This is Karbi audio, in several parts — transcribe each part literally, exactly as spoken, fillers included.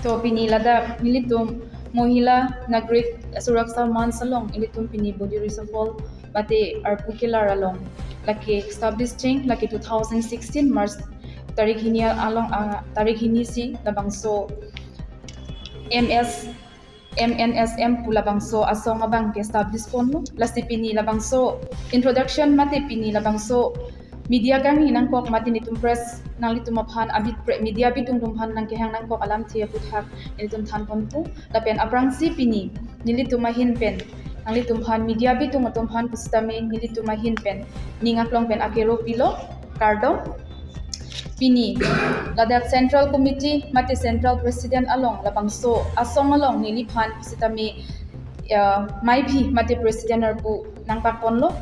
To pini ladak nelitum Mohila Nagarik Suraksha Manch along ilitum pini body reshuffle mate arpu kelar along lake establish cheng lake two thousand sixteen March tarik hini along, ah, tarik hini si labangso M S M N S M pu labangso asong abang ke establish ponlo. Lasi pini labangso introduction mate pini labangso media kangni nangkok mate nelitum press nanglitum aphan abit pre-, media bitung atum aphan nangkehang nangkok alamthe aphuthak nelitum than ponpo. Lapen aphrangsi pini nelitum ahin pen nanglitum aphan media bitung atum aphan pusitame nelitum ahin pen ning aklong pen akero pilo, kardom. Pini ladak Central Committee mate Central President along labangso asong along neliphan pusitame, ya, maiphi mate President arpu nangpak ponlo.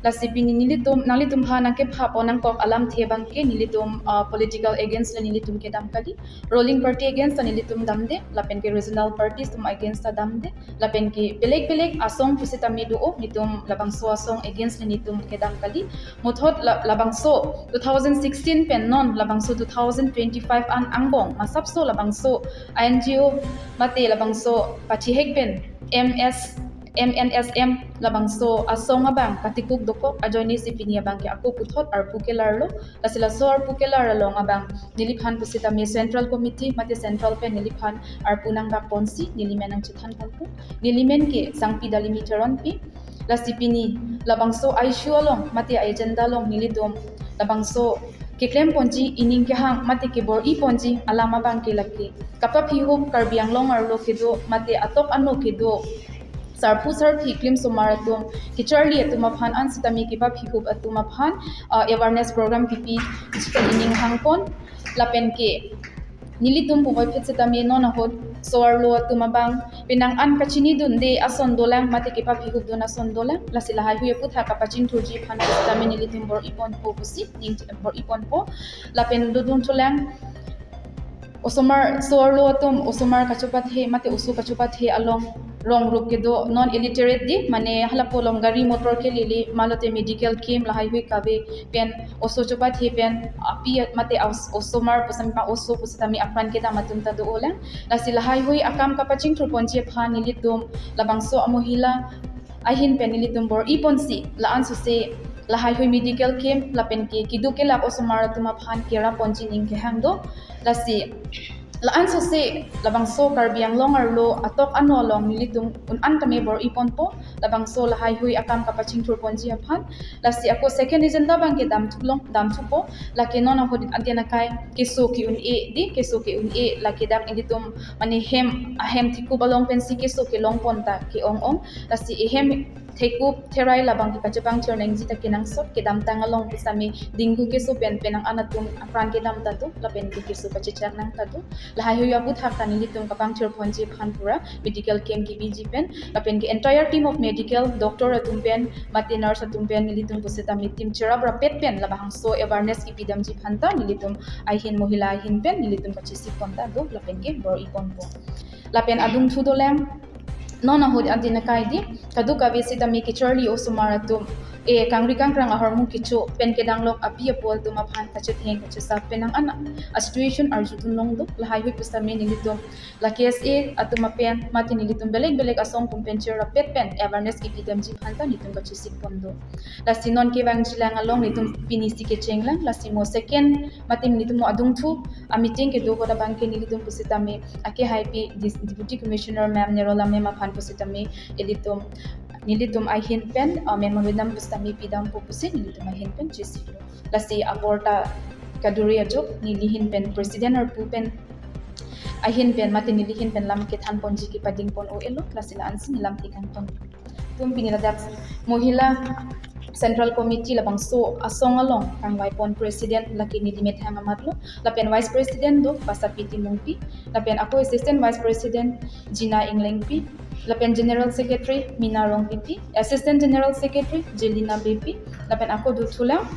Lasi pini nelitum nanglitum aphan nangkepha pon nangkok alamthe abang ke nelitum, ah, political against le nelitum kedam kali, ruling party against le nelitum damde, lapen ke regional parties atum against ta damde, lapen ke belek belek asong pusitame do-o, nelitum labangso asong against le nelitum kedam kali. Muthot la-, labangso two thousand sixteen pen non labangso two thousand twenty-five an angbong masapso labangso N G O mate labangso pachihek pen M S M N S M labangso asong abang katikuk dokok ajoine si pini abang ke ako puthot arpu kelarlo. Lasi laso arpu kelar along abang neliphan pusitame Central Committee mate Central pen neliphan arpu nangpak ponsi nelimen nangchethan ponpo. Nelimen ke Sangpi Dalimi Teronpi. Lasi pini labangso issue along mate agenda along nelitum labangso keklem ponji, ining kehang mate kebor-i ponji alam abang ke lake kapaphihup Karbi Anglong arlo kedo mate atok ano kedo sarpo sarpi klim osomar atum kecharli atum aphan ansitame kepaphihup atum aphan, ah, awareness program pipi chikon ining hangpon. Lapen ke nelitum puvoiphit sitame non ahut so-arlo atum abang penang an kachinidunde ason dolang mate kepaphihupdun ason dolang. Lasi lahaihui aputhak kapachingthurji aphan sitame nelitum bor-i ponpo pusi ning bor-i ponpo. Lapen dodun thulang osomar so-arlo atum osomar kachopathe mate oso kachopathe along rong rup kedo non illiterate di, mane halapu along gari motor kelele malote medical camp lahaihui kave pen oso chopathe pen api mate os-, osomar pusitame pa oso pusitame apran kedam atum ta do-olang. Lasi lahaihui akam kapachingthur ponji aphan nelitum labangso amohila ahin pen nelitum bor-i ponsi la-an sose lahaihui medical camp lapen ke keduk kelak osomar atum aphan kera ponji ning kehang do. Lasi la-an sose labangso Karbi Anglong arlo atok ano along nelitum un-an tame bor-i ponpo, labangso lahaihui akam kapachingthur ponji aphan. Lasi ako second agenda abang ke damthu long, damthupo, lake non ahut adin akai keso ke-un-e di, keso ke-un-e lake dak nelitum mane hem ahem thekup along pensi keso kelong pon ta ke-ong-ong. Lasi ehem thekup therai labang ke kachepangchir nangji ta kenangsot, kedamtang along pusitame dengue keso pen penang an atum apran kedam ta do, lapen ke keso kachechak nang ta do. Lahaihui aputhak ta nelitum kapangthir ponji aphan pura medical camp kebiji pen, lapen ke entire team of medical doctor atum pen mate nurse atum pen nelitum pusitame team cherap rapet pen labangso awareness kepidamji aphan ta nelitum ahin mohila ahin pen nelitum kachesik pon ta do, lapen ke bor-i ponpo. Lapen adungthu dolang, non ahut adin akai di, kadokave sitame kecharli osomar atum, e, kangri kangkrang ahormu kecho pen kedanglok api apo atum aphan kachetheng kachesap penang an a situation arjudun long do. Lahaihui pusitame nelitum la K S A atum apen mate nelitum belek belek asong atum pen cherapet pen awareness kepidamji aphan ta nelitum kachesik pon do. Lasi non kevangji lang along nelitum pini si kecheng lang, lasi mo second mate nelitum mo adungthu a meeting kedo ahut abang ke nelitum pusitame ake haipi dis-, Deputy Commissioner Ma'am Nirola Ma'am aphan pusitame ilitum nelitum ahin pen, uh, memorandum pusitame pidampo pusi nelitum ahin pen chesik lo. Lasi abor ta kaduri ajok neli ahin pen President arpu pen ahin pen mate neli ahin pen lam kethan ponji kepading pon o elo, lasi la-ansi nelam tikang pon. Tum pini ladak Mohila Central Committee labangso asong along kangvai pon President lake neli methang amat lo, lapen Vice President do Pasapi Timungpi, lapen ako Assistant Vice President Jina Inglengpi, lapen General Secretary Mina Rongpipi, Assistant General Secretary Jelina Beypi, lapen ako dothulang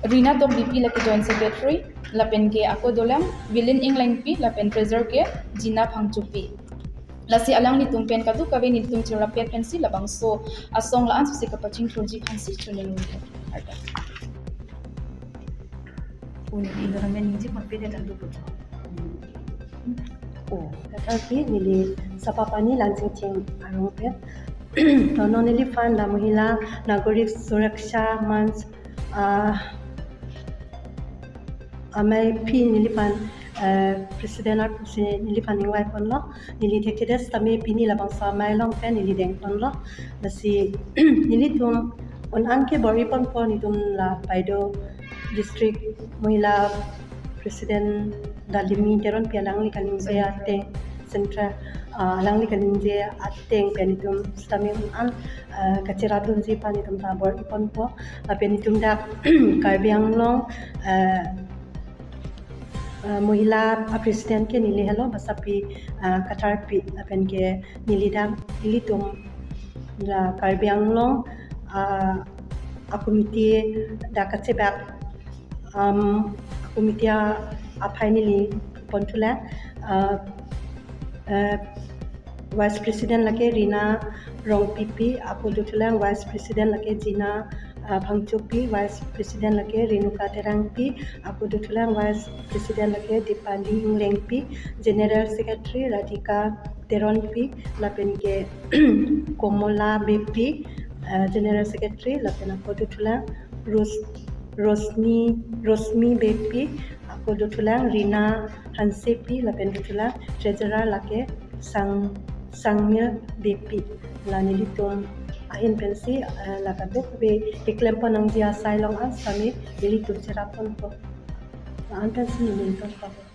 Rina Tokbipi lake Joint Secretary, lapen ke ako dolang Wilin Inglengpi, lapen Treasurer ke Jina Phangchopi. Lasi alanglitum pen kadokave nelitum cherapet pensi labangso asong la-an sose kapachingthurji aphansi choningri. Arda. Uni di environment ningje konpe de tangtu pujo. Oh, Katharpi neli Sapapani Lansingching arong pen. To non neliphan la Mahila Nagorik Suraksha Manch, ah, amei aphi neliphan, eh, president aphusi neliphan ingvai ponlo. Neli thekthe det setame pini labangso amei along pen neli deng ponlo. Lasi nelitum un-an ke bor-i ponpo, netum la Baido District Mahila President Dalimi Teronpi alangli kaningje ateng, Central, ah, alangli kaningje ateng pen netum setame un-an, ah, kacherapdunji aphan netum ta bor-i ponpo. Lapen netum dak Karbi Anglong, ah, ah, Mahila a-president ke neli helo, basapi, ah, Katharpi, lapen ke neli dak ilitum la Karbi Anglong, ah, a-committee dak kachebak, um, a-committee a-, aphai neli ponthulang, ah, eh, Vice President lake Rina Rongpipi, ako dothulang Vice President lake Jina, ah, Phangchopi, Vice President lake Renuka Terangpi, ako dothulang Vice President lake Dipali Englengpi, General Secretary Radhika Teronpi, lapen ke Komola Beypi, ah, General Secretary, lapen ako dothulang Ros-, Rosni, Rosmi Beypi, ako dothulang Rina Hansepi, lapen dothulang Treasurer lake Sang, Sangmil Beypi. La nelitum ahin pensi, eh, la kadokave keklem pon nangji asai along an setame nelitum cherap ponpo. La-an pensi nelitum ponpo.